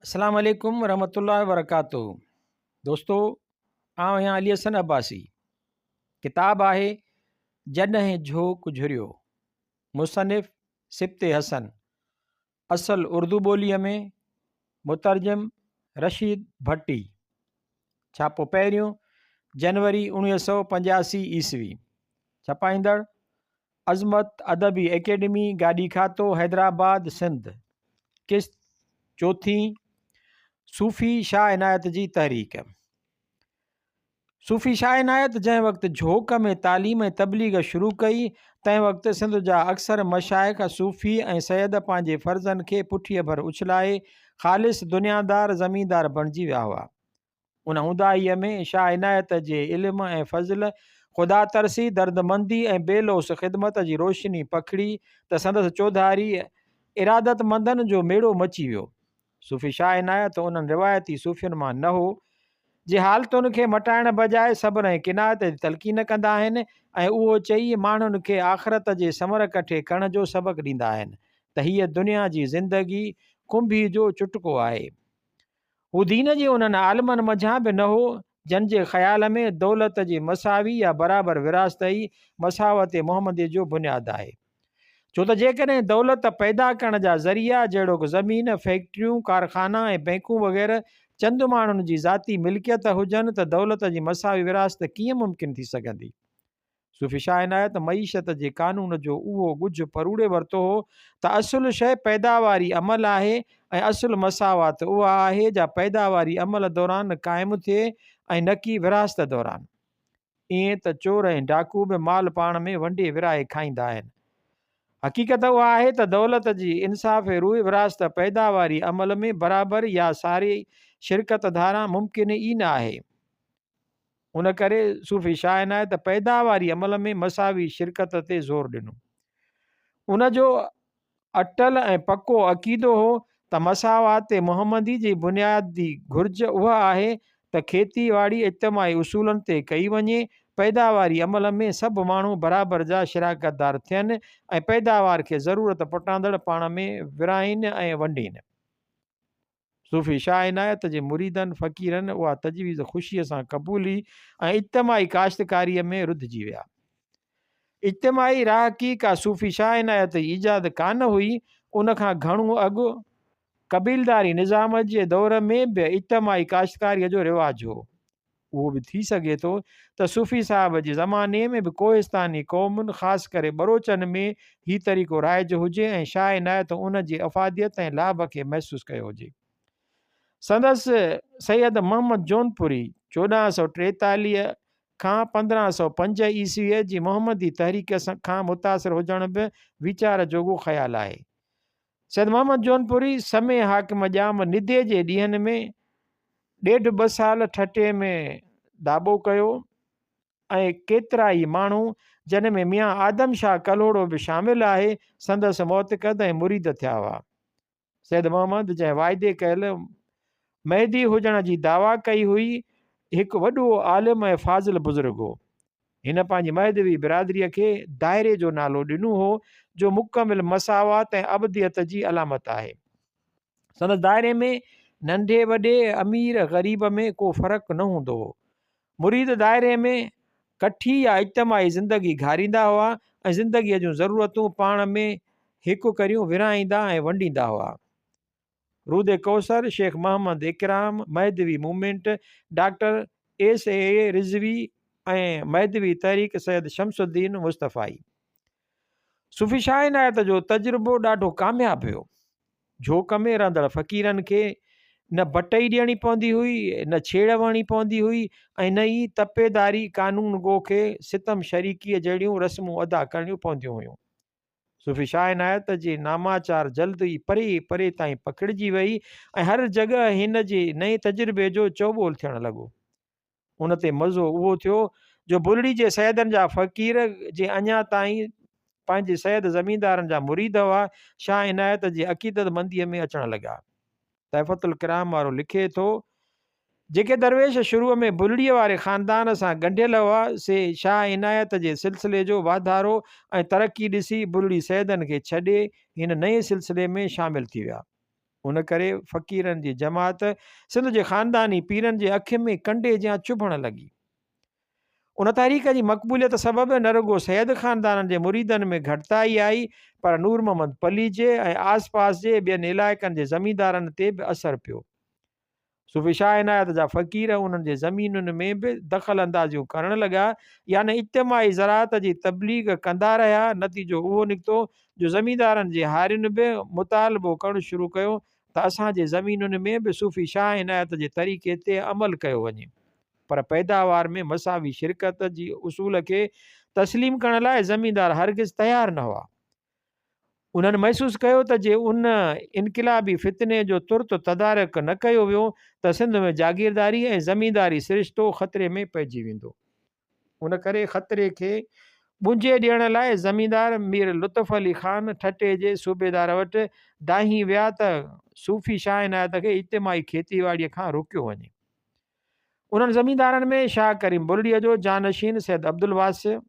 السلام عليڪم ورحمة الله وبرڪاته دوستو آئون آهيان علي حسن عباسي ڪتاب آهي جڏهن جهوڪ جهريو مصنف سبط حسن اصل اردو ٻوليء ۾ مترجم رشيد ڀٽي ڇاپو پهريون جنوري 1985 عيسوي ڇپائيندڙ عظمت ادبي اڪيڊمي گاڏي کاتو حيدرآباد سنڌ قسط چوٿين صوفي شاهه عنايت جي تحريڪ صوفي شاهه عنايت جنهن وقت جهوڪ ۾ تعليم ۽ تبليغ شروع ڪئي تنهن وقت سنڌ جا اڪثر مشائخ صوفي ۽ سيد پنهنجي فرضن کي پٺيء ڀر اڇلائي خالص دنيادار زميندار بڻجي ويا هئا ان اونداهيء ۾ شاهه عنايت جي علم ۽ فضل، خدا ترسي، دردمندي ۽ بي لوث خدمت جي روشني پکڙي ته سندس چوڌاري ارادتمندن جو ميڙو مچي ويو. صوفي شاهه عنايت انهن روايتي صوفين مان نه هو، جي حالتن کي مٽائڻ بجاء صبر ۽ قناعت جي تلقين ڪندا آهن ۽ اهو چئي ماڻهن کي آخرت جي ثمر ڪٺي ڪرڻ جو سبق ڏيندا آهن ته هيء دنيا جي زندگي ڪنڀي جو چٽڪو آهي. هو دين جي انهن عالمن منجهان به نه هو، جن جي خيال ۾ دولت جي مساوي يا برابر ورهاست ئي مساوات محمدي جو بنياد آهي. ڇو ته جيڪڏهن دولت پيدا ڪرڻ جا ذريعا جهڙوڪ زمين، فيڪٽريون، ڪارخانا ۽ بئنڪون وغيره چند ماڻهن جي ذاتي ملڪيت هجن ته دولت جي مساوي ورهاست ڪيئن ممڪن ٿي سگهندي؟ صوفي شاهه عنايت معيشت جي قانون جو اهو ڳجهه پروڙي ورتو هو ته اصل شيء پيداواري عمل آهي ۽ اصل مساوات اها آهي جا پيداواري عمل دوران قائم ٿئي ۽ نه ڪي ورهاست دوران. ائين ته چور ۽ ڊاڪو به مال پاڻ ۾ ونڊي ورهائي کائيندا آهن. حقيقت اها آهي ته دولت جي انصاف روء ورهاست پيداواري عمل ۾ برابر يا ساري شرڪت ڌاران ممڪن ئي نه آهي. ان ڪري صوفي شاهه عنايت پيداواري عمل ۾ مساوي شرڪت تي زور ڏنو. ان جو اٽل ۽ پڪو عقيدو هو ته مساوات محمدي جي بنيادي گهرج اها آهي ته کيتي واڙي اجتماعي اصولن تي ڪئي وڃي، پيداواري عمل ۾ سڀ ماڻهو برابر جا شراڪتدار ٿين ۽ پيداوار کي ضرورت پٽاندڙ پاڻ ۾ ورهائين ۽ ونڊين. صوفي شاهه عنايت جي مريدن، فقيرن اها تجويز خوشيء سان قبولي ۽ اجتماعي ڪاشتڪاريء ۾ رڌجي ويا. اجتماعي راهڪي ڪا صوفي شاهه عنايت جي ايجاد ڪانه هئي، ان کان گهڻو اڳ قبيلداري نظام جي دور ۾ به اجتماعي ڪاشتڪاريء جو رواج هو. اهو به ٿي سگهي ٿو ته صوفي صاحب جي زماني ۾ به ڪوهستاني قومن خاص ڪري ٻروچن ۾ هي طريقو رائج هجي ۽ شاهه عنايت ان جي افاديت ۽ لاڀ کي محسوس ڪيو هجي. سندس سيد محمد جونپوري 1443 کان 1505 عيسويء جي محمدي تحريڪ کان متاثر هجڻ به ويچار جوڳو خيال آهي. سيد محمد جونپوري سمي حاڪم ڄام ندي جي ڏينهن ۾ ڏيڍ ٻه سال ٺٽي ۾ داٻو ڪيو ۽ ڪيترائي ماڻهو جن ۾ ميان آدم شاهه ڪلهوڙو به شامل آهي سندس معتقد ۽ مريد ٿيا هئا. سيد محمد جنهن واعدي ڪيل مهدي هجڻ جي دعويٰ ڪئي هئي هڪ وڏو عالم ۽ فاضل بزرگ هو. هن پنهنجي مهدوي برادريء کي دائري جو نالو ڏنو هو، جو مڪمل مساوات ۽ ابديت جي علامت آهي. سندس دائري ۾ ننڍي وڏي، امير غريب ۾ ڪو فرق نه هوندو هو. مريد دائري ۾ ڪٺي يا اجتماعي زندگي گهاريندا هئا ۽ زندگيء جون ضرورتون پاڻ ۾ هڪ ڪريون ورهائيندا ۽ ونڊيندا هئا. Rud Kausar, Sheikh Muhammad Ikram, Mahdavi movement, doctor S A Rizvi ۽ Mahdavi تحريڪ سيد شمس الدين مصطفائي. صوفي شاهه عنايت جو تجربو ڏاڍو ڪامياب ويو. جهوڪ ۾ رهندڙ فقيرن کي نه بٽئي ڏيڻي پوندي هئي، نه ڇيڙ وهڻي پوندي هئي ۽ نه ئي تپيداري قانون گو کي ستم شريڪيء جهڙيون رسمون ادا ڪرڻيون پونديون هيون. صوفي شاهه عنايت جي ناماچار جلد ئي پري پري تائين پکڙجي وئي ۽ هر جڳهه هن جي نئين تجربي جو چئوٻول ٿيڻ لڳو. ان تي مزو اهو ٿيو جو بلڙي جي سيدن جا فقير جي اڃا تائين پنهنجي سيد زميندارن جا مريد هئا، شاهه عنايت جي عقيدتمنديء ۾ اچڻ لڳا. تحفة الڪرام وارو لکي ٿو، جيڪي درويش شروع ۾ بلڙيء واري خاندان سان ڳنڍيل هئا، سي شاهه عنايت جي سلسلي جو واڌارو ۽ ترقي ڏسي بلڙي سيدن کي ڇڏي هن نئين سلسلي ۾ شامل ٿي ويا. ان ڪري فقيرن جي جماعت سنڌ جي خانداني پيرن جي اکين ۾ ڪنڊي جيان چڀڻ لڳي. ان تحريڪ جي مقبوليت سبب نه رڳو سيد خاندانن جي مريدن ۾ گهٽتائي آئي پر نور محمد پليجي ۽ آس پاس جي ٻين علائقن جي زميندارن تي به اثر پيو. صوفي شاهه عنايت جا فقير انهن جي زمينن ۾ به دخل اندازيون ڪرڻ لڳا، يعني اجتماعي زراعت جي تبليغ ڪندا رهيا، نتيجو اهو نڪتو جو زميندارن جي هارين به مطالبو ڪرڻ شروع ڪيو ته اسان جي زمينن ۾ به صوفي شاهه عنايت جي طريقي تي عمل ڪيو وڃي. پر پيداوار ۾ مساوي شرڪت جي اصول کي تسليم ڪرڻ لاء زميندار هرگز تيار نه هئا. انهن محسوس ڪيو ته جي ان انقلابي فتني جو ترت تدارڪ نه ڪيو ويو ته سنڌ ۾ جاگيرداري ۽ زمينداري سرشتو خطري ۾ پئجي ويندو. ان ڪري خطري کي ٻنجي ڏيڻ لاء زميندار مير لطف علي خان ٺٽي جي صوبيدار وٽ دانهين ويا ته صوفي شاهه عنايت کي اجتماعي کيتي واڙيء کان روڪيو وڃي. انهن زميندارن ۾ شاهه ڪريم بلڙيء جو جانشين سيد عبدالواسع،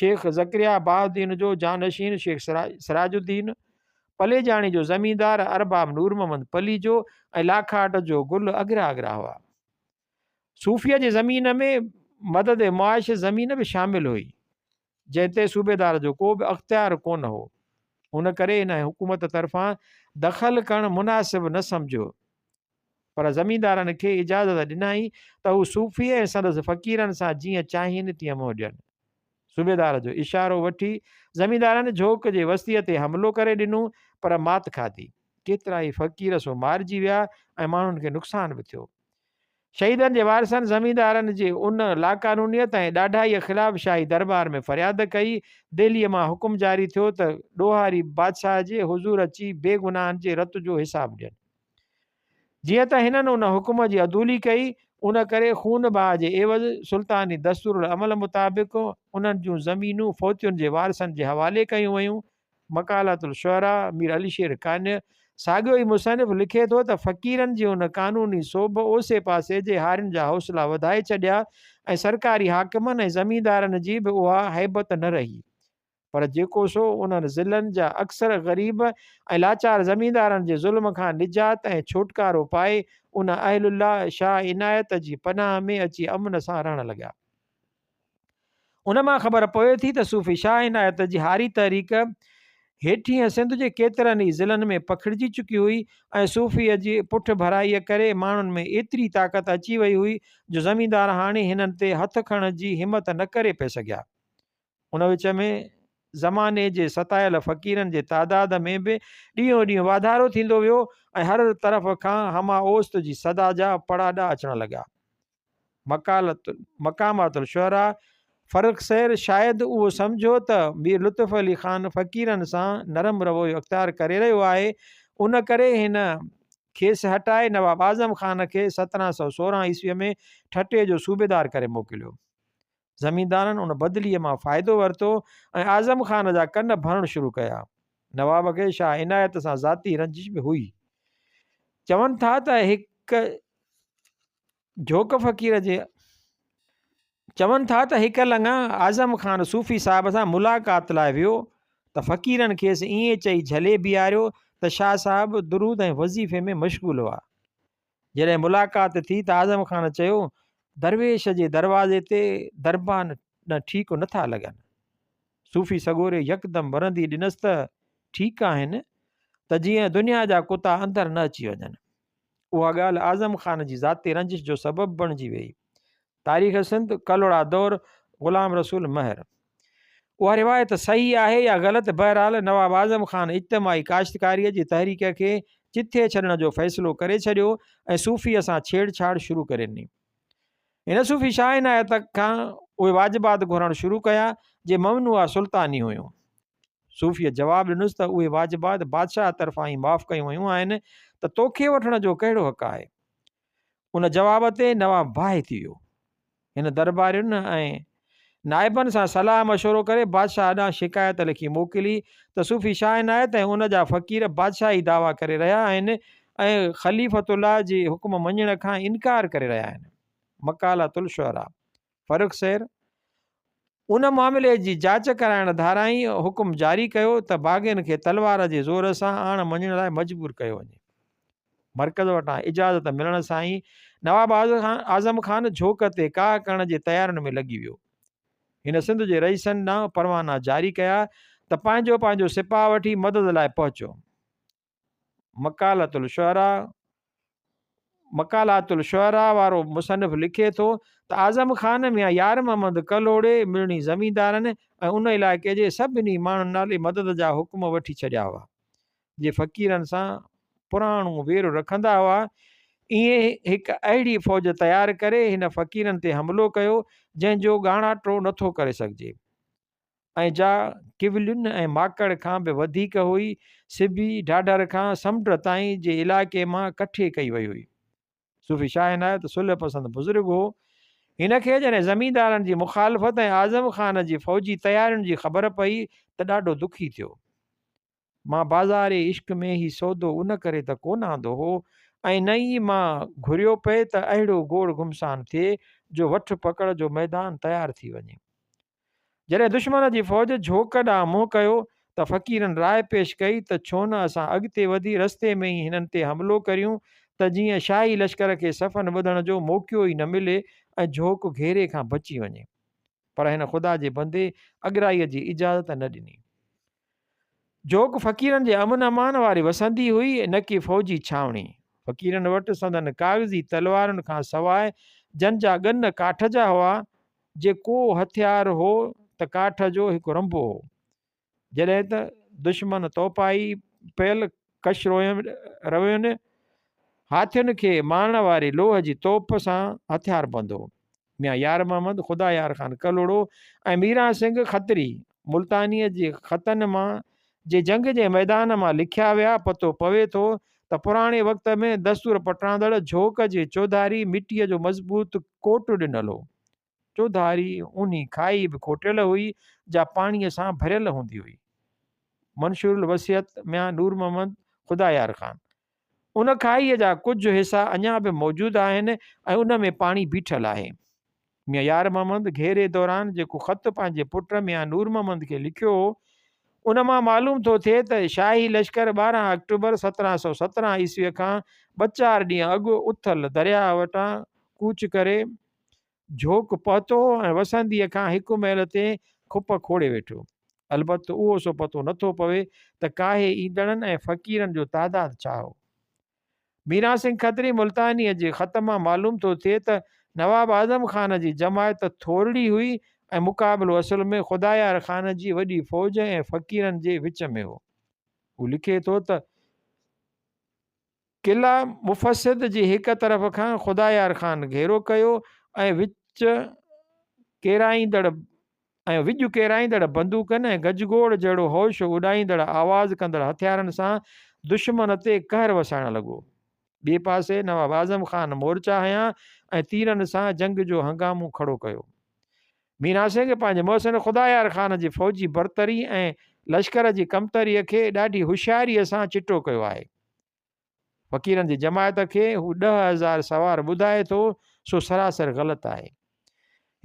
شيخ زڪريا بهاءالدين جو جانشين شيخ سراج الدين، پليجاڻي جو زميندار ارباب نور محمد پليجو ۽ لاکاٽ جو گل اڳرا اڳرا هئا. صوفيء جي زمين ۾ مدد معاش زمين به شامل هئي، جنهن تي صوبيدار جو ڪو به اختيار ڪونه هو. ان ڪري هن حڪومت طرفان دخل ڪرڻ مناسب نه سمجهيو. پر زميندارن کي اجازت ڏنائين ته هو صوفي ۽ سندس فقيرن سان جيئن چاهين تيئن منهن ڏين. صوبيدار جو اشارو وٺي زميندارن جهوڪ جي وستيء تي حملو ڪري ڏنو پر مات کاڌي. ڪيترائي فقير سو مارجي ويا ۽ ماڻهن کي نقصان به ٿيو. شهيدن جي وارثن زميندارن جي ان لاقانونيت ۽ ڏاڍائيء خلاف شاهي درٻار ۾ فرياد ڪئي. دهليء مان حڪم جاري ٿيو ته ڏوهاري بادشاهه جي حضور اچي بيگناهن جي رت جو حساب ڏين. جيئن ته هنن ان حڪم جي عدولي ڪئي، ان ڪري خون بها جي عيوض سلطاني دستورالعمل مطابق انهن جون زمينون فوتين جي وارثن جي حوالي ڪيون ويون. مقالات الشعراء، مير علي شير قانع، ساڳيو ئي مصنف لکي ٿو ته فقيرن جي ان قانوني سوڀ اوسي پاسي جي هارين جا حوصلا وڌائي ڇڏيا ۽ سرڪاري حاڪمن ۽ زميندارن جي به اها هيبت نه رهي. پر جيڪو سو انهن ضلعن جا اڪثر غريب ۽ لاچار زميندارن جي ظلم کان نجات ۽ ڇوٽڪارو پائي ان اهل الله شاهه عنايت جي پناهه ۾ اچي امن سان رهڻ لڳا. ان مان خبر پوي ٿي ته صوفي شاهه عنايت جي هاري تحريڪ هيٺينء سنڌ جي ڪيترن ئي ضلعن ۾ پکڙجي چڪي هئي ۽ صوفيء جي پٺ ڀرائيء ڪري ماڻهن ۾ ايتري طاقت اچي وئي هئي جو زميندار هاڻي هنن تي هٿ کڻڻ جي همت نه ڪري پئي سگهيا. ان وچ ۾ زماني جي ستايل فقيرن جي تعداد ۾ به ڏينهون ڏينهن واڌارو ٿيندو ويو ۽ هر طرف کان همه اوست جي صدا جا پڙاڏا اچڻ لڳا. مقامات الشعراء فرخ سير شايد اهو سمجهيو ته مير لطف علي خان فقيرن سان نرم رويو اختيار ڪري رهيو آهي، ان ڪري هن کيس هٽائي نواب اعظم خان کي 1716 عيسويء ۾ ٺٽي جو صوبيدار ڪري موڪليو. زميندارن ان بدليء مان فائدو ورتو ۽ اعظم خان جا ڪن ڀرڻ شروع ڪيا. نواب کي شاهه عنايت سان ذاتي رنجش به هئي. چون ٿا ته هڪ جهوڪ فقير جي چون ٿا ته هڪ لڱا اعظم خان صوفي صاحب سان ملاقات لاء ويو ته فقيرن کيس ائين چئي جهلي بيهاريو ته شاهه صاحب درود ۽ وظيفي ۾ مشغول هئا. جڏهن ملاقات ٿي ته اعظم خان چيو، درويش جي دروازي تي دربان نه ٺيڪ نه ٿا لڳن. صوفي سڳوري يڪدم ورندي ڏنس ته ٺيڪ آهن ته جيئن دنيا جا ڪتا اندر نه اچي وڃن. اها ڳالهه اعظم خان جي ذاتي رنجش جو سبب بڻجي ويئي. تاريخ سنڌ، ڪلهوڙا دور، غلام رسول مهر. اها روايت صحيح آهي يا غلط بهرحال نواب اعظم خان اجتماعي ڪاشتڪاريء جي تحريڪ کي چٿي ڇڏڻ جو فيصلو ڪري ڇڏيو ۽ صوفيء سان ڇيڙ ڇاڙ شروع ڪري ڏني. هن صوفي شاهه عنايت کان اهي واجبات گهرڻ شروع ڪيا جي ممنوعه سلطاني هيون. صوفيء جواب ڏنس ته اهي واجبات بادشاهه طرفان ئي معاف ڪيون ويون آهن ته توکي وٺڻ جو ڪهڙو حق آهي؟ ان جواب تي نواب باهه ٿي ويو. هن دربارين ۽ نائبن سان صلاح مشورو ڪري بادشاهه ڏانهن شڪايت لکي موڪلي ته صوفي شاهه عنايت ۽ ان جا فقير بادشاهي دعويٰ ڪري رهيا آهن ۽ خليفة الله جي حڪم مڃڻ کان انڪار ڪري رهيا آهن. مقالات الشعراء فرخ سير ان معاملي جي جاچ ڪرائڻ ڌاران ئي حڪم جاري ڪيو ته باغين کي تلوار جي زور سان آڻ مڃڻ لاء مجبور ڪيو وڃي. مرڪز وٽان اجازت ملڻ سان ئي نواب اعظم خان جھوڪ تي ڪاهه ڪرڻ جي تيارين ۾ لڳي ويو. هن سنڌ جي رئيسن ڏانهن پروانا جاري ڪيا ته پنهنجو پنهنجو سپاهه وٺي مدد لاء پهچو. مقالة الشعراء مقالات الشعراء وارو مصنف لکي ٿو ته اعظم خان ميان يار محمد ڪلهوڙي مڙني زميندارن ۽ ان علائقي جي سڀني ماڻهن نالي مدد جا حڪم وٺي ڇڏيا هئا، جي فقيرن سان پراڻو وير رکندا هئا. ائين هڪ اهڙي فوج تيار ڪري هن فقيرن تي حملو ڪيو، جنهن جو ڳاڻاٽو نٿو ڪري سگهجي. ۽ جا ڪولين ۽ ماڪڙ کان به وڌيڪ هئي، سبي، ڍاڍر کان سمنڊ تائين جي علائقي مان ڪٺي ڪئي وئي هئي. صوفي شاهه عنايت صلح پسند بزرگ هو. هن کي جڏهن زميندارن جي مخالفت ۽ اعظم خان جي فوجي تيارين جي خبر پئي ته ڏاڍو دکي ٿيو. مان بازار عشق ۾ هي سودو ان ڪري ته ڪونه آندو هو ۽ نه ئي مان گهريو پئي ته اهڙو گوڙ گهمسان ٿئي جو وٺ پڪڙ جو ميدان تيار ٿي وڃي. جڏهن دشمن جي فوج جهوڪ ڏانهن منهن ڪيو ته فقيرن راء پيش ڪئي ته ڇو نه اسان اڳتي وڌي رستي ۾ ئي هنن تي حملو ڪريون ته جيئن شاهي لشڪر کي صفن ٻڌڻ جو موقعو ئي نه ملي ۽ جهوڪ گهيري کان بچي وڃي. پر هن خدا جي بندي اڳرائيء جي اجازت نه ڏني. جوڳ فقيرن جي امن امان واري وسندي هئي، نه ڪي فوجي ڇانوڻي. فقيرن وٽ سندن ڪاغذي تلوارن کان سواء جن جا ڳن ڪاٺ جا هئا، جي ڪو هٿيار هو ته ڪاٺ جو هڪ رنبو هو. جڏهن ته دشمن توپائي پيل ڪش روين هاٿين کي مارڻ واري لوهه جي توپ سان هٿياربند هو. ميان يار محمد، خدا يار خان ڪلهوڙو ۽ ميران سنگهه کتري ملتانيء جي خطن مان، جي جنگ جي ميدان مان لکيا ويا، پتو پوي ٿو ته پراڻي وقت ۾ دستور پٽاندڙ جهوڪ جي چوڌاري مٽيء جو مضبوط ڪوٽ ڏنل هو. چوڌاري اونهي کاهي به کوٽيل هئي، جا پاڻيء سان ڀريل هوندي هئي. منشور الوصيت ميان نور محمد، خدا يار خان. ان کاهيء جا ڪجهه حصا اڃا به موجود آهن ۽ ان ۾ پاڻي بيٺل آهي. ميان يار محمد گهيري دوران جيڪو خط پنهنجي پٽ ميان نور محمد کي لکيو هو، ان مان معلوم ٿو ٿئي ته شاهي لشڪر 12 آڪٽوبر 1717 عيسويء کان ٻه چار ڏينهن اڳ اٿل درياهه وٽان ڪوچ ڪري جهوڪ پهتو هو ۽ وسنديء کان هڪ ميل تي کپ کوڙي ويٺو. البت اهو سو پتو نٿو پوي ته ڪاهي ايندڙن ۽ فقيرن جو تعداد ڇا هو. ميران سنگهه کتري ملتانيء جي خط مان معلوم ٿو ٿئي ته نواب اعظم خان جي جماعت ٿورڙي هئي ۽ مقابلو اصل ۾ خدايار خان جي وڏي فوج ۽ فقيرن جي وچ ۾ هو. هو لکي ٿو ته. قلعه مفسد جي هڪ طرف کان خدا يار خان گهيرو ڪيو ۽ وچ ڪيرائيندڙ ۽ وڄ ڪيرائيندڙ بندوقن ۽ گجگوڙ جهڙو هوش اڏائيندڙ آواز ڪندڙ هٿيارن سان دشمن تي قهر وسائڻ لڳو. ٻئي پاسي نواب اعظم خان مورچا هنيا ۽ تيرن سان جنگ جو هنگامو کڙو ڪيو. ميران سنگهه پنهنجي محسن خدا يار خان جي فوجي برتري ۽ لشڪر جي ڪمتريء کي ڏاڍي هوشياريء سان چٽو ڪيو آهي. فقيرن جي جماعت کي هو 10,000 سوار ٻڌائي ٿو، سو سراسر غلط آهي.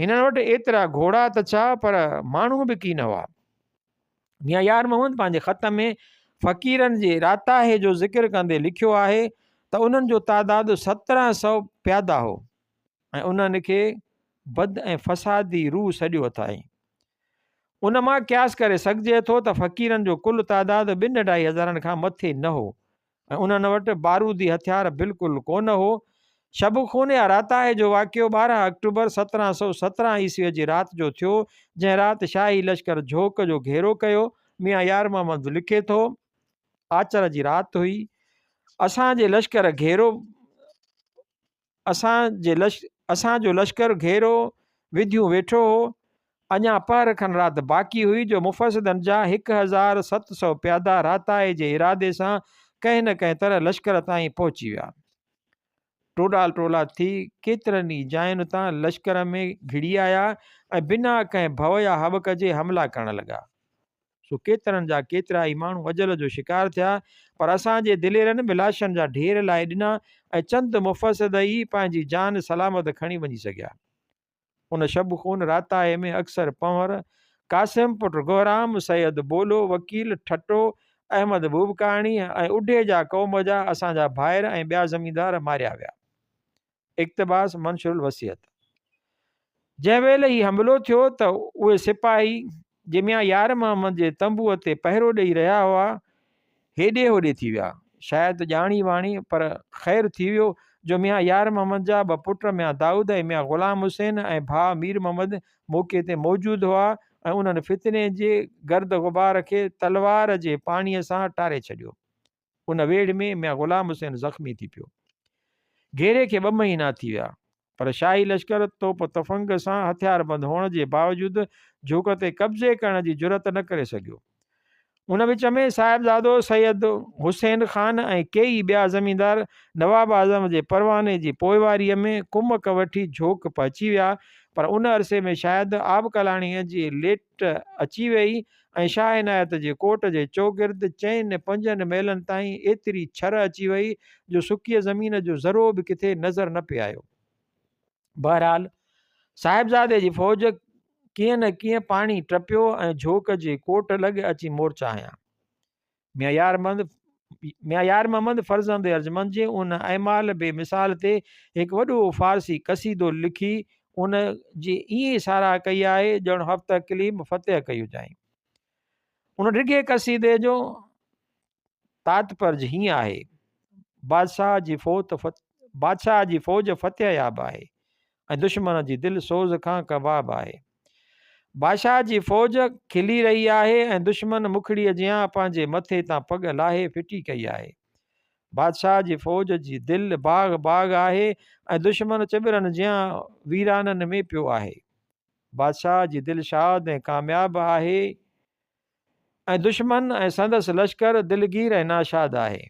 هنن وٽ ايترا گهوڙا ته ڇا پر ماڻهو به ڪين هئا. ميان يار محمد پنهنجي خط ۾ فقيرن جي راتاهي جو ذڪر ڪندي لکيو آهي ته انهن جو تعداد 17 سئو پيادا هو ۽ انهن کي بد ۽ فسادي روح سڏيو اٿائين. ان مان قياس ڪري سگهجي ٿو ته فقيرن جو ڪل تعداد ٻن اڍائي هزارن کان مٿي نه هو ۽ انهن وٽ بارودي هٿيار بلڪل ڪونه هو. شب خون يا راتاهي جو واقعو 12 آڪٽوبر 1717 عيسويء جي رات جو ٿيو، جنهن رات شاهي لشڪر جهوڪ جو گهيرو ڪيو. ميان يار محمد لکي ٿو، آچر جي رات هئي. اسان جي لشڪر گهيرو اسان جي اسان جو لشڪر گهيرو وڌيون ويٺو هو. اڃا پهر کن رات باقي هئي جو مفسدن جا 1700 پيادا راتاهي جي ارادي سان ڪنهن نه ڪنهن طرح لشڪر تائين پهچي ويا. ٽوڏال ٽولا ٿي ڪيترن ئي جاين تان لشڪر ۾ گهڙي آيا ۽ بنا ڪنهن ڀؤ يا هٻڪ جي حملا ڪرڻ لڳا. سو ڪيترن جا ڪيترائي ماڻهو اجل جو شڪار ٿيا، پر اسان جي دليرن به لاشن جا ڍير لائي ڏنا ۽ چند مفسد ئي پنهنجي جان سلامت کڻي وڃي سگهيا. ان شب خون راتاهي ۾ اڪثر پنهور، قاسم پٽ گهرام، سيد بولو، وڪيل، ٺٽو احمد بوبڪاڻي ۽ اڍيجا قوم جا اسان جا ڀائر ۽ ٻيا زميندار ماريا ويا. اقتباس منشور الوصيت. جنهن ويل هي حملو ٿيو ته اهي سپاهي جي ميان يار محمد جي تنبوء تي پهرو ڏيئي رهيا هئا، هيڏي هوڏي ٿي ويا. شايد ڄاڻي واڻي، پر خير ٿي ويو جو ميان يار محمد جا ٻه پٽ ميان دائود ۽ ميان غلام حسين ۽ ڀاء مير محمد موقعي تي موجود هئا ۽ انهن فتني جي گرد غبار کي تلوار جي پاڻيء سان ٽاري ڇڏيو. ان ويڙهه ۾ ميان غلام حسين زخمي ٿي پيو. گهيري کي ٻه مهينا ٿي ويا، پر شاهي لشڪر توپ تفنگ سان هٿياربند هئڻ جي باوجود جهوڪ تي قبضي ڪرڻ جي جرئت نه ڪري سگهيو. ان وچ ۾ صاحبزادو سيد حسين خان ۽ ڪيئي ٻيا زميندار نواب اعظم جي پرواني جي پوئواريء ۾ ڪمڪ وٺي جهوڪ پهچي ويا، پر ان عرصي ۾ شايد آبڪلاڻيء جي ليٽ اچي ويئي ۽ شاهه عنايت جي ڪوٽ جي چوگرد چئن پنجن ميلن تائين ايتري ڇر اچي وئي جو سڪيء زمين جو ذرو به ڪٿي نظر نه پئي آيو. بهرحال صاحبزادي جي فوج ڪيئن نه ڪيئن پاڻي ٽپيو ۽ جهوڪ جي ڪوٽ لڳ اچي مورچا هنيا. ميان يار محمد ميان يار محمد فرزند ارجمند جي ان اعمال بي مثال تي هڪ وڏو فارسي قصيدو لکي ان جي ائين ساراهه ڪئي آهي ڄڻ هفت اقليم فتح ڪئي هجائين. ان ڊگهي قصيدي جو تاتپرج هيئن آهي، بادشاهه جي فوت بادشاهه جي فوج فتح ياب آهي ۽ دشمن جي دل سوز کان ڪباب آهي. بادشاهه جي فوج کلي رهي آهي ۽ دشمن مکڙيء جيان پنهنجي مٿي تان پڳ لاهي ڦٽي ڪئي آهي. بادشاهه جي فوج جي دل باغ باغ آهي ۽ دشمن چٻرن جيان ويرانن ۾ پيو آهي. بادشاهه جي دل شاد ۽ ڪامياب آهي ۽ دشمن ۽ سندس لشڪر دلگير ۽ ناشاد آهي.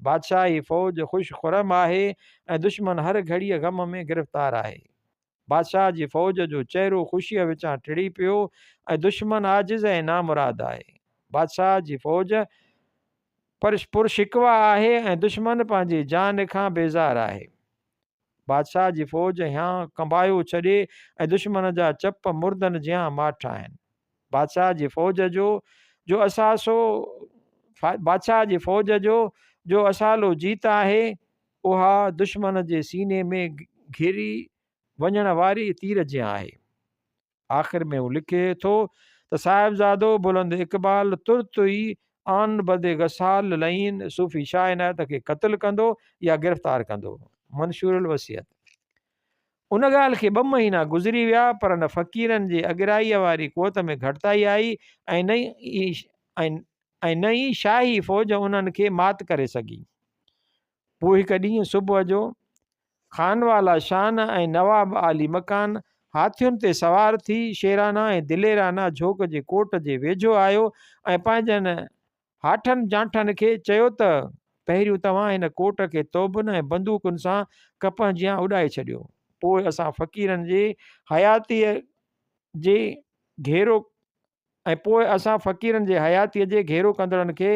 بادشاهي فوج خوش خرم آهي ۽ دشمن هر گهڙيء غم ۾ گرفتار آهي. بادشاهه جي فوج جو چهرو خوشيء وچان ٽڙي پيو ۽ دشمن عاجز ۽ نامراد آهي. بادشاهه جي فوج پرشڪوه آهي ۽ دشمن پنهنجي جان کان بيزار آهي. بادشاهه جي فوج هيانء ڪنبايو ڇڏي ۽ دشمن جا چپ مردن جيان ماٺ آهن. بادشاهه جي فوج جو جو اثاثو بادشاهه جي فوج جو جو اصالو جيت آهي، اها دشمن جي سيني ۾ گهري وڃڻ واري تير جيان آهي. آخر ۾ هو لکي ٿو ته صاحبزادو بلند اقبال ترت ئي آن بد غسال لعين صوفي شاهه عنايت کي قتل ڪندو يا گرفتار ڪندو. منشور الوصيت. ان ڳالهه کي ٻه مهينا گذري ويا پر نه فقيرن جي اڳرائيء واري قوت ۾ گهٽتائي آئي ۽ نه ئي ۽ نه ئي شاهي فوج انهن کي مات ڪري سگهي. پوء هڪ ڏينهن صبح جو خانوالا شان ۽ نواب عالي مڪان هاٿين تي سوار ٿي شيرانه ۽ دليرانه جهوڪ جي ڪوٽ جي ويجهو آيو ۽ پنهنجن هاٺن جانٺن کي چيو ته پهريون توهان هن ڪوٽ کي توبن ۽ بندوقن سان ڪپهه جيان اڏائي ڇڏيو، پوء اسان فقيرن جي حياتيء جي گهيرو ۽ پوء اسان فقيرن جي حياتيء جي گهيرو ڪندڙن کي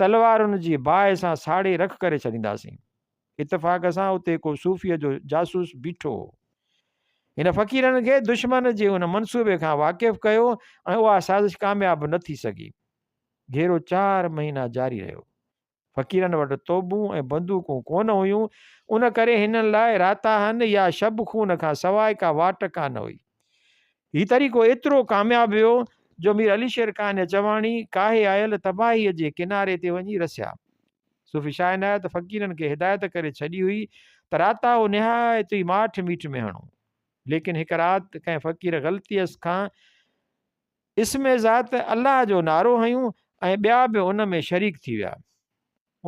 تلوارن جي باهه سان ساڙي رک ڪري ڇڏينداسين. اتفاق سان اتي ڪو صوفيء جو جاسوس بيٺو هو. هن فقيرن کي دشمن جي ان منصوبي کان واقف ڪيو ۽ اها سازش ڪامياب نه ٿي سگهي. گهيرو چار مهينا جاري رهيو. فقيرن وٽ توبون ۽ بندوقون ڪونه هيون، ان ڪري هنن لاء راتاهن يا شب خون کان سواء ڪا واٽ ڪانه هئي. هي طريقو ايترو ڪامياب ويو جو مير علي شير قانع چواڻي ڪاهي آيل تباهيء جي ڪناري تي وڃي رسيا. صوفي شاهه عنايت فقيرن کي هدايت ڪري ڇڏي هئي ته راتاهو نهايت ئي ماٺ ميٺ ۾ هڻو. ليڪن هڪ رات ڪنهن فقير غلطيء کان اسم ذات الله جو نعرو هنيو ۽ ٻيا به ان ۾ شريڪ ٿي ويا.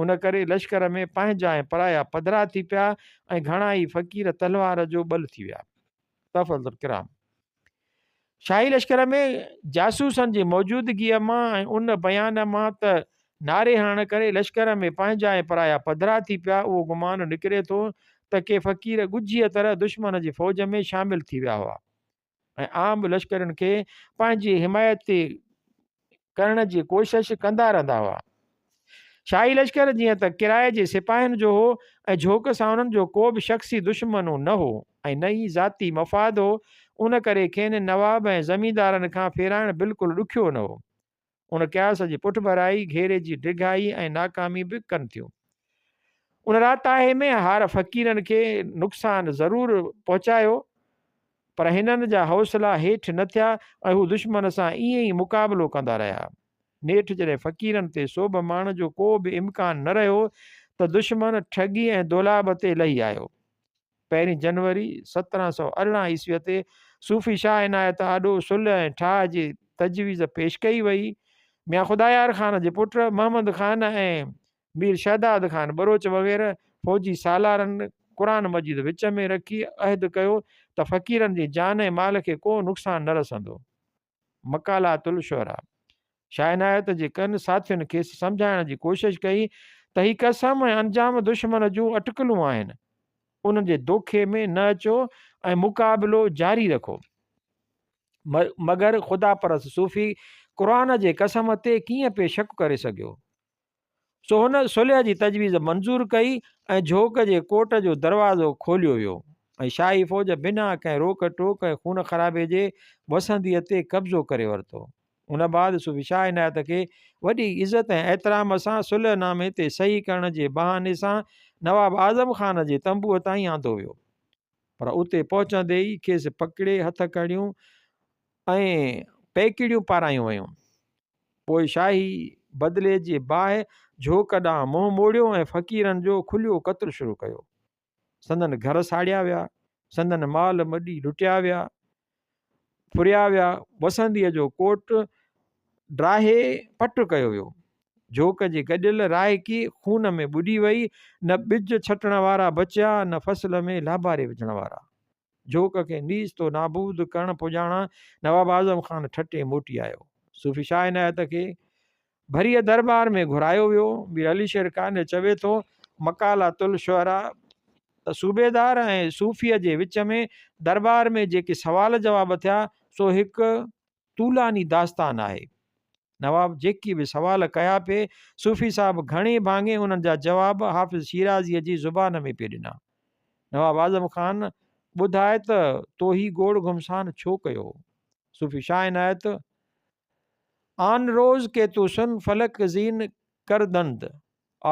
ان ڪري لشڪر ۾ پنهنجا ۽ پرايا پڌرا ٿي پيا ۽ گهڻا ئي فقير تلوار جو ٻل ٿي ويا. تحفة الڪرام. شاهي لشڪر ۾ جاسوسن جي موجودگيء مان ۽ ان بيان مان ته نعري هڻڻ ڪري لشڪر ۾ پنهنجا ۽ پرايا پڌرا ٿي پيا اهو گمان نڪري ٿو ته ڪي فقير ڳجهيء طرح دشمن جي فوج ۾ شامل ٿي ويا هئا. ۽ عام لشڪرين کي پنهنجي حمايت تي ڪرڻ جي ڪوشش ڪندا رهندا هئا. شاهي لشڪر جيئن ته ڪرائي جي سپاهين جو هو ۽ جهوڪ سان انهن جو ڪو به شخصي دشمنو نه هو ۽ نه ئي ذاتي مفاد هو، ان ڪري کين نواب ۽ زميندارن کان ڦيرائڻ بلڪل ڏکيو نه هو. ان قياس جي پٺڀرائي گهيري جي ڊگهائي ۽ ناڪامي به ڪن ٿيون. ان راتاهي ۾ هار فقيرن کي نقصان ضرور پهچايو، پر هنن جا حوصلا هيٺ نه ٿيا ۽ هو دشمن سان ائين ئي مقابلو ڪندا رهيا. نيٺ جڏهن فقيرن تي سوڀ ماڻڻ جو ڪو به امڪان نه رهيو ته دشمن ٺڳي ۽ دولاب تي لهي آيو. پهرين جنوري 1718 عيسويء تي صوفي شاهه عنايت آڏو صلح ۽ ٺاهه جي تجويز پيش ڪئي وئي. ميان خدايار خان جي پٽ محمد خان ۽ مير شهداد خان ٻروچ وغيره فوجي سالارن قرآن مجيد وچ ۾ رکي عهد ڪيو ته فقيرن جي جان ۽ مال کي ڪو نقصان نه رسندو. مقالات الشعراء شاهه عنايت جي ڪن ساٿين کيس سمجهائڻ جي ڪوشش ڪئي ته هي قسم ۽ انجام دشمن جون اٽڪلون آهن، انهن جي دوکي ۾ نه اچو ۽ مقابلو جاري رکو. مگر خدا پرست صوفي قرآن جي قسم تي ڪيئن پئي شڪ ڪري سگهيو؟ سو هن صلح جي تجويز منظور ڪئي ۽ جهوڪ جي ڪوٽ جو دروازو کوليو ويو ۽ شاهي فوج بنا ڪنهن روڪ ٽوڪ ۽ خون خرابي جي وسنديء تي قبضو ڪري ورتو. ان بعد صوفي شاهه عنايت کي وڏي عزت ۽ احترام سان صلح نامي تي صحيح ڪرڻ جي بهاني سان نواب اعظم خان جي تنبوء تائين آندو ويو. پر اتي پهچندي ئي کيس پڪڙي هٿ ڪڙيون ۽ پيڪڙيون پارايون ويون. پوء شاهي بدلي جي باهه جهوڪ ڏانهن منهن موڙيو ۽ فقيرن جو کليو قتل شروع ڪيو. سندن گهر ساڙيا ويا، سندن مال مڏي لٽيا ويا، ڦريا ويا، وسنديء جو ڪوٽ ڊاهي پٽ ڪيو ويو. جهوڪ جي گڏيل رائڪي خون ۾ ٻڏي وئي، نه ٻج ڇٽڻ وارا بچيا، نه فصل ۾ لاباري وجهڻ وارا. جهوڪ کي نيست و نابود ڪرڻ پڄاڻان نواب اعظم خان ٺٽي موٽي آيو. صوفي شاهه عنايت کي ڀريء درٻار ۾ گهرايو ويو. مير علي شير قانع چوي ٿو، مقالات الشعراء، ته صوبيدار ۽ صوفيء جي وچ ۾ درٻار ۾ جيڪي سوال جواب ٿيا، سو هڪ طولاني داستان آهي. نواب جيڪي به سوال ڪيا پئي، صوفي صاحب گهڻي ڀاڱي انهن جا جواب حافظ شيرازيء جي زبان ۾ پئي ڏنا. نواب اعظم خان، ٻڌاء ته تو هي گوڙ گهمسان ڇو ڪيو هو؟ صوفي شاهه عنايت، آن روز ڪي تو سن فلڪ زين ڪردند،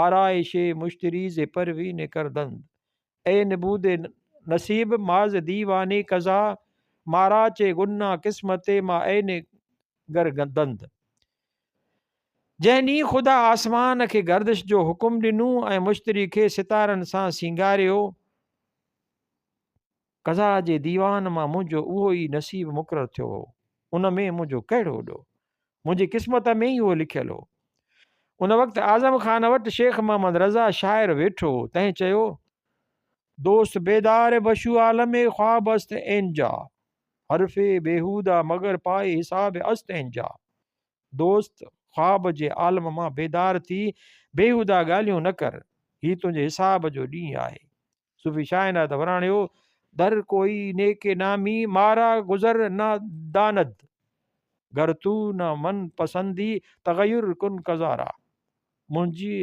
آرائش مشتري ز پروين ڪردند. اي نبود نصيب ماز ديواني قضا، مارا چه غنا قسمت ما عين گردند. جنهن ڏينهن خدا آسمان کي گردش جو حڪم ڏنو ۽ مشتري کي ستارن سان سينگاريو، قضا جي ديوان مان منهنجو اهو ئي نصيب مقرر ٿيو هو، ان ۾ منهنجو ڪهڙو ڏوهه؟ منهنجي قسمت ۾ ئي اهو لکيل هو. ان وقت اعظم خان وٽ شيخ محمد رضا شاعر ويٺو هو، تنهن چيو. دوست بيدار بشو عالم خواب است اينجا، حرف بيهوده مگر پائي حساب است اينجا. دوست خواب جي عالم مان بيدار ٿي بيهوده ڳالهيون نه ڪر، هي تنهنجي حساب جو ڏينهن آهي. صوفي شاهه عنايت وراڻيو، در ڪوئي نيڪ نامي مارا گذر نه داند، گر تو نه من پسندي تغير ڪن قضارا. منهنجي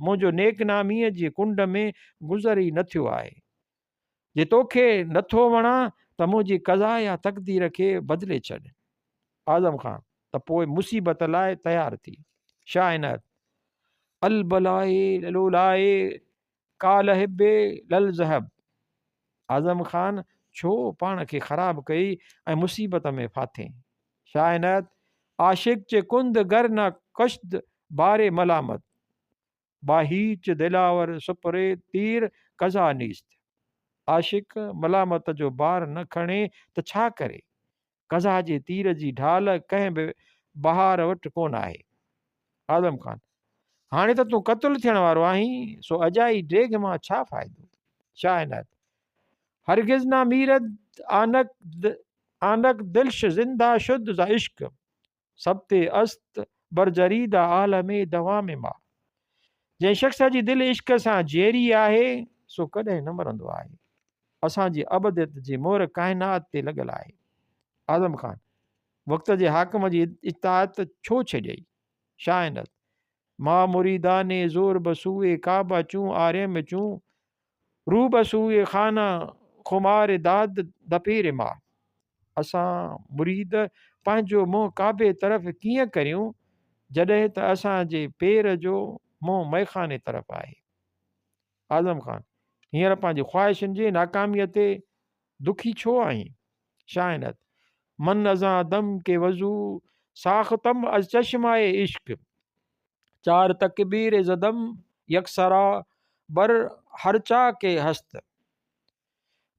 منهنجو نيڪ ناميء جي ڪنڊ ۾ گذر ئي نه ٿيو آهي. جي توکي نه ٿو وڻان ته منهنجي قضا يا تقدير کي بدلي ڇڏ. اعظم خان، ته پوء مصيبت لاء تيار ٿي. شاهه عنايت، البلائي لولائي ڪالهه به للذهب. اعظم خان ڇو پاڻ کي خراب ڪئي ۽ مصيبت ۾ ڦاٿين؟ شاهه عنايت، عاشق چه ڪند گر نه ڪشد بار ملامت، با هيچ دلاور سپري تير قضا نيست. عاشق ملامت جو بار نه کڻي ته ڇا ڪري؟ قضا جي تير جي ڍال ڪنهن به بهار وٽ ڪونه آهي. اعظم خان، هاڻي ته تون قتل ٿيڻ وارو آهين، سو اجائي ڊيگهه مان ڇا فائدو؟ شاهه عنايت، هرگز نه ميرد آنڪ آنڪ دلش زنده شد ز عشق، ثبت است بر جريده عالم دوام ما. جنهن شخص جي دل عشق سان جيئري آهي، سو ڪڏهن نه مرندو آهي. اسان جي ابديت جي مهر ڪائنات تي لڳل آهي. اعظم خان، وقت جي حاڪم جي اطاعت ڇو ڇڏيئي؟ شاهه عنايت، ما مريدان زور بسوء ڪعبه چون آريم چون، رو بسوء خانه خمار داد دپير ما. اسان مريد پنهنجو منهن ڪعبي طرف ڪيئن ڪريون؟ جڏهن ته اسان جي پير جو منهن مئخاني طرف آهي. اعظم خان، هينئر پنهنجي خواهشن جي ناڪاميء تي دکي ڇو آهين؟ شاهه عنايت، من ازان دم ڪي وضو ساختم از چشمه عشق، چار تڪبير زدم يڪسرا بر هرچا ڪي هست.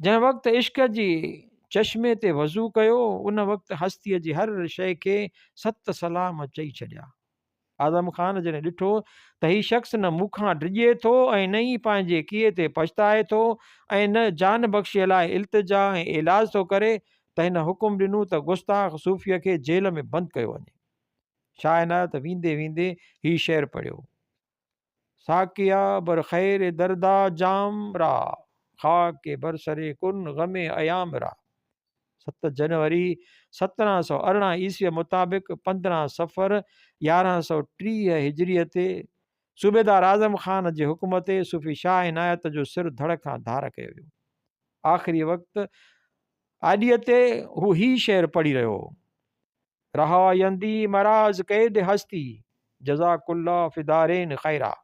جنهن وقت عشق جي چشمي تي وضو ڪيو، ان وقت هستيء جي هر شيء کي ست سلام چئي ڇڏيا. اعظم خان جڏهن ڏٺو ته هي شخص نه مون کان ڊڄي ٿو ۽ نه ئي پنهنجي ڪيئي تي پڇتائي ٿو ۽ نه جان بخشيء لاء التجا ۽ ايلاز ٿو ڪري ته هن حڪم ڏنو ته گستاخ صوفيء کي جيل ۾ بند ڪيو وڃي. شاهه عنايت ويندي ويندي هي شعر پڙهيو. ساقيا بر خير دردا جام را، خاڪ بر سر ڪن غم ايام را. 7 جنوري 1718 عيسويء مطابق 15 صفر 1130 هجريء تي صوبيدار اعظم خان جي حڪم تي صوفي شاهه عنايت جو سر ڌڙ کان ڌار ڪيو ويو. آخري وقت آڏيء تي هو هي شعر پڙهي رهيو هو. رها يندي مراز قيد هستي جزاک الله في دارين خيرا.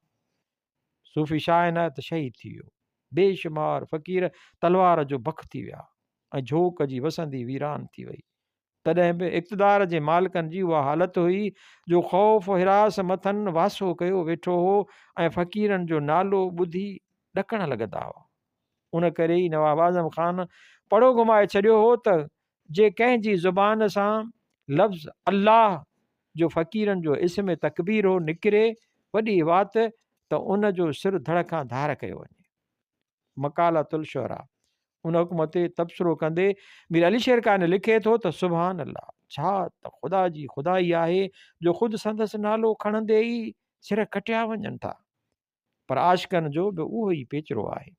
صوفي شاهه عنايت شهيد ٿي ويو. بي شمار فقير تلوار جو بک ٿي ويا ۽ جهوڪ جي وسندي ويران ٿي وئي. تڏهن به اقتدار جي مالڪن جي اها حالت هئي جو خوف هراس مٿن واسو ڪيو ويٺو هو ۽ فقيرن جو نالو ٻڌي ڏڪڻ لڳندا هئا. ان ڪري ئي نواب اعظم خان پڙهو گهمائي ڇڏيو هو ته جي ڪنهن جي زبان سان لفظ الله جو فقيرن جو اسم تڪبير هو نڪري وڏي وات ته ان جو سر ڌڙ کان ڌار ڪيو وڃي. مقالة الشعراء ان حڪم تي تبصرو ڪندي مير علي شير قانع لکي ٿو ته سبحان الله ڇا ته خدا جي خدائي آهي جو خود سندس نالو کڻندي ئي سر ڪٽيا وڃن ٿا. پر عاشقن جو به اهو ئي پيچرو آهي.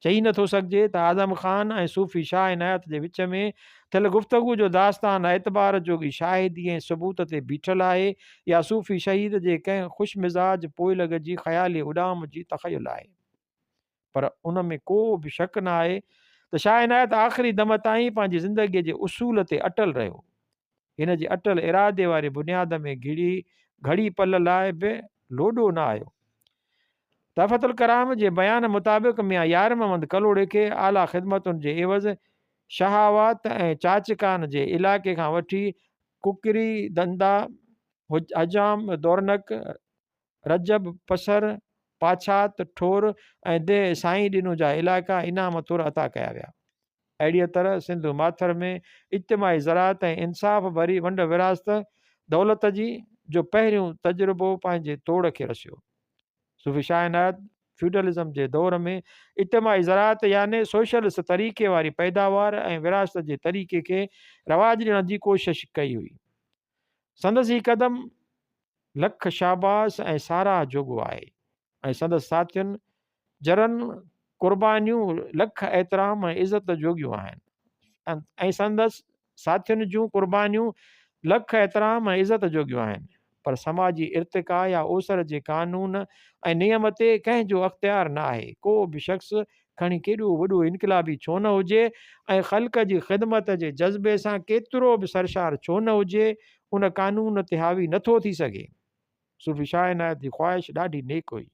چئي نه ٿو سگهجي ته اعظم خان ۽ صوفي شاهه عنايت جي وچ ۾ ٿيل گفتگو جو داستان اعتبار جوڳي شاهدي ۽ ثبوت تي بيٺل آهي يا صوفي شهيد جي ڪنهن خوش مزاج پوئلڳ جي خيالي اڏام جي تخيل آهي. پر ان ۾ ڪو به شڪ نه آهي ته شاهه عنايت آخري دم تائين پنهنجي زندگيء جي اصول تي اٽل رهيو. هن جي اٽل ارادي واري بنياد ۾ گهڙي گهڙي پل لاء به لوڏو نه آيو. تحفة الڪرام جي بيان مطابق ميان يار محمد ڪلهوڙي کي اعليٰ خدمتن جي عيوض شهاوات ۽ چاچڪان جي علائقي کان وٺي ڪڪري دندا، حجام دورنڪ، رجب پسر، پاڇات، ٺور ۽ ديهه سائين ڏنو جا علائقا انعام طور عطا ڪيا ويا. اهڙيء طرح سنڌو ماٿر ۾ اجتماعي زراعت ۽ انصاف ڀري ونڊ ورهاست دولت جي جو پهريون تجربو پنهنجي توڙ کي رسيو. صوفي شاهه عنايت فيوڊلزم جي دور ۾ اجتماعي زراعت يعني سوشلسٽ طريقي واري پيداوار ۽ ورهاست جي طريقي کي رواج ڏيڻ جي ڪوشش ڪئي هئي. سندس هي قدم لک شاباس ۽ ساراهه جوڳو آهي ۽ سندس ساٿين جرن قربانيون لک احترام ۽ عزت جوڳيون آهن ۽ سندس ساٿين جون قربانيون لک احترام ۽ عزت جوڳيون آهن پر سماجي ارتقا يا اوسر جي قانون ۽ نيم تي ڪنهن جو اختيار نه آهي ڪو به شخص کڻي ڪيڏو وڏو انقلابي ڇو نه هجي ۽ خلق جي خدمت جي جذبي سان ڪيترو به سرشار ڇو نه هجي، ان قانون تي حاوي نه ٿو ٿي سگهي. صوفي شاهه عنايت جي خواهش ڏاڍي نيڪ هئي،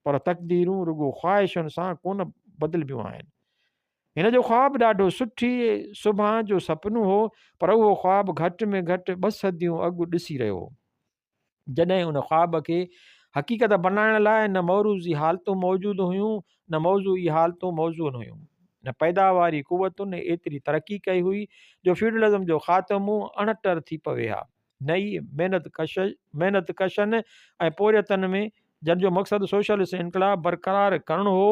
پر تقديرون رڳو خواهشن سان ڪونه بدلبيون آهن. هن جو خواب ڏاڍو سٺي سڀان جو سپنو هو، پر اهو خواب گهٽ ۾ گهٽ ٻه صديون اڳ ڏسي رهيو هو. جڏهن ان خواب کي حقيقت بنائڻ لاء نه معروضي حالتون موجود هيون نه موضوعي حالتون موزون هيون، نه پيداواري قوتن ايتري ترقي ڪئي هئي جو فيوڊلزم جو خاتمو اڻٽر ٿي پوي ها، نه ئي محنت ڪشن ۽ پورهيتن ۾، جن جو مقصد سوشلسٽ انقلاب برقرار ڪرڻ هو،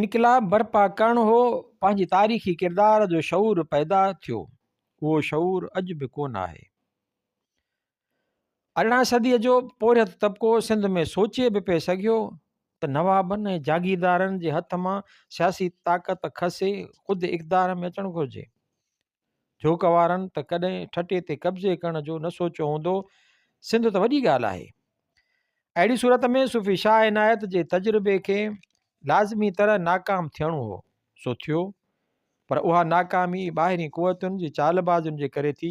انقلاب برپا ڪرڻ هو، پنهنجي تاريخي ڪردار جو شعور پيدا ٿيو، اهو شعور اڄ به ڪونه آهي. ارڙهن صديء جو پورهيت طبقو سنڌ ۾ سوچي به پئي سگهيو ته نوابن ۽ جاگيردارن جي هٿ مان سياسي طاقت کسي خود اقتدار ۾ اچڻ گهرجي. جهوڪ وارن ته ڪڏهن ٺٽي تي قبضي ڪرڻ جو نه سوچيو هوندو، سنڌ ته وڏي ڳالهه آهي. اهڙي صورت ۾ صوفي شاهه عنايت جي تجربي کي لازمي طرح ناڪام ٿيڻو هو، سو ٿيو. پر اها ناڪامي ٻاهرين قوتن جي چالبازين جي ڪري ٿي،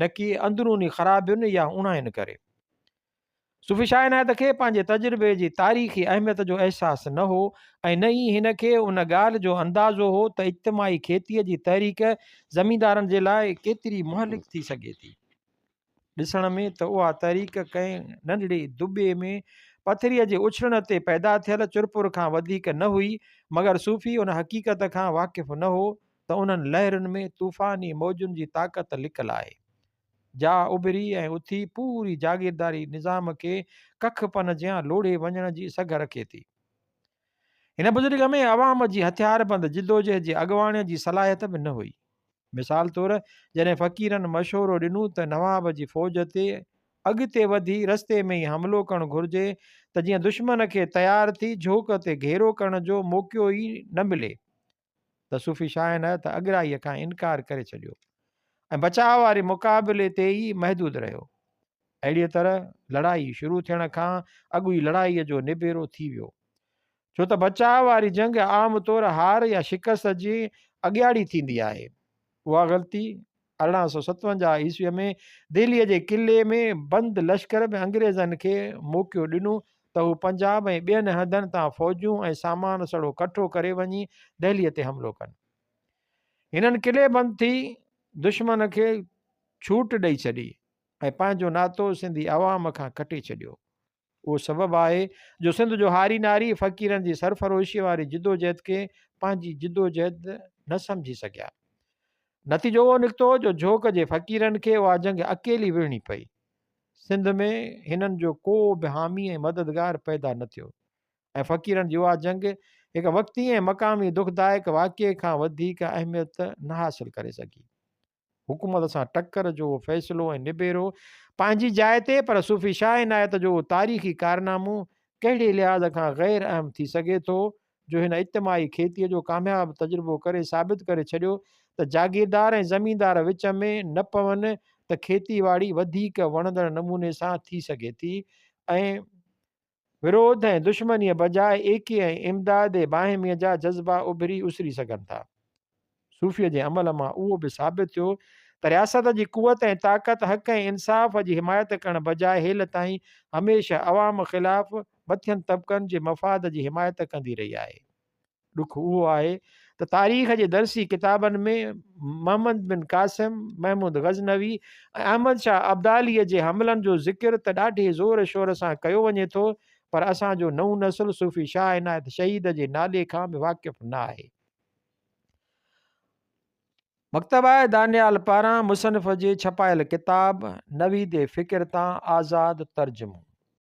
نه ڪي اندروني خرابين يا اوڻاين ڪري. صوفي شاهه عنايت کي پنهنجي تجربي جي تاريخي اهميت جو احساس نه هو ۽ نه ئي هن کي ان ڳالهه جو اندازو هو ته اجتماعي کيتيء جي تحريڪ زميندارن جي لاء ڪيتري مهلڪ ٿي سگهي ٿي. ڏسڻ ۾ ته اها تحريڪ ڪنهن ننڍڙي دٻي ۾ پٿريء جي اڇلڻ تي پيدا ٿيل چرپر کان وڌيڪ نه هئي، مگر صوفي ان حقيقت کان واقف نه هو ته انهن لهرن ۾ طوفاني موجن جي طاقت لڪل آهي. جا اڀري ۽ اٿي پوري جاگيرداري نظام کي ڪک پن جيان لوڙهي وڃڻ جي سگهه رکي ٿي. هن بزرگ ۾ عوام جي هٿياربند جدوجهد جي اڳواڻي جي صلاحيت به نه هئي. مثال طور جڏهن فقيرن مشورو ڏنو ته نواب جي فوج تي اڳتي وڌي رستي ۾ ئي حملو ڪرڻ گهرجي ته جيئن دشمن کي تيار ٿي جهوڪ تي گهيرو ڪرڻ جو موقعو ئي نه ملي ته صوفي شاهه عنايت اڳرائيء کان انڪار ڪري ڇڏيو ۽ بچاء واري مقابلي تي ئي محدود رهيو. اهڙيء طرح لڙائي شروع ٿيڻ کان اڳ ئي لڙائيء جو نبيرو ٿي ويو. ڇو ته بچاء واري جنگ عام طور هار يا شڪست جي اڳياڙي ٿيندي آهي. اها غلطي 1857 عيسويء ۾ دهليء جي قلعي ۾ بند لشڪر به انگريزن کي موقعو ڏنو ته هو پنجاب ۽ ٻين هنڌن تان فوجون ۽ سامان سڙو ڪٺو ڪري وڃي دهليء تي حملو ڪن. هنن قلعي بند ٿي دشمن کي ڇوٽ ڏئي ڇڏي ۽ پنهنجو ناتو سنڌي عوام کان ڪٽي ڇڏيو. اهو سبب آهي جو سنڌ جو هاري ناري فقيرن جي سرفروشيء واري جدوجهد کي پنهنجي جدوجهد نه سمجهي سگهيا. نتيجو اهو نڪتو جو جهوڪ جي فقيرن کي اها جنگ اڪيلي وڙهڻي پئي. سنڌ ۾ هنن جو ڪو به حامي ۽ مددگار پيدا نه ٿيو ۽ فقيرن جي اها جنگ هڪ وقتي ۽ مقامي دکدائڪ واقعي کان وڌيڪ اهميت نه حاصل ڪري سگهي. حڪومت سان ٽڪر جو اهو فيصلو ۽ نبيرو پنهنجي جاء تي پر صوفي شاهه عنايت جو اهو تاريخي ڪارنامو ڪهڙي لحاظ کان غير اهم ٿي سگهي ٿو جو هن اجتماعي کيتيء جو ڪامياب تجربو ڪري ثابت ڪري ڇڏيو ته جاگيردار ۽ زميندار وچ ۾ نه پون ته کيتي واڙي وڌيڪ وڻندڙ نموني سان ٿي سگهي ٿي ۽ وروڌ ۽ دشمنيء بجاء ايڪي ۽ امداد باهميء جا جذبا اڀري اسري سگهن ٿا. صوفيء جي عمل مان اهو به ثابت ٿيو ته رياست جي قوت ۽ طاقت حق ۽ انصاف جي حمايت ڪرڻ بجاء هيل تائين هميشه عوام خلاف مٿين طبقن جي مفاد جي حمايت ڪندي رهي آهي. ڏک اهو آهي ته تاريخ جي درسي ڪتابن ۾ محمد بن قاسم، محمود غزنوي ۽ احمد شاهه ابداليء جي حملن جو ذڪر ته ڏاڍي زور شور سان ڪيو وڃي ٿو پر اسان جو نئون نسل صوفي شاهه عنايت شهيد جي نالي کان به واقف نه آهي. مڪتبه دانيال پاران مصنف جي ڇپايل ڪتاب نويد فڪر تان آزاد ترجمو.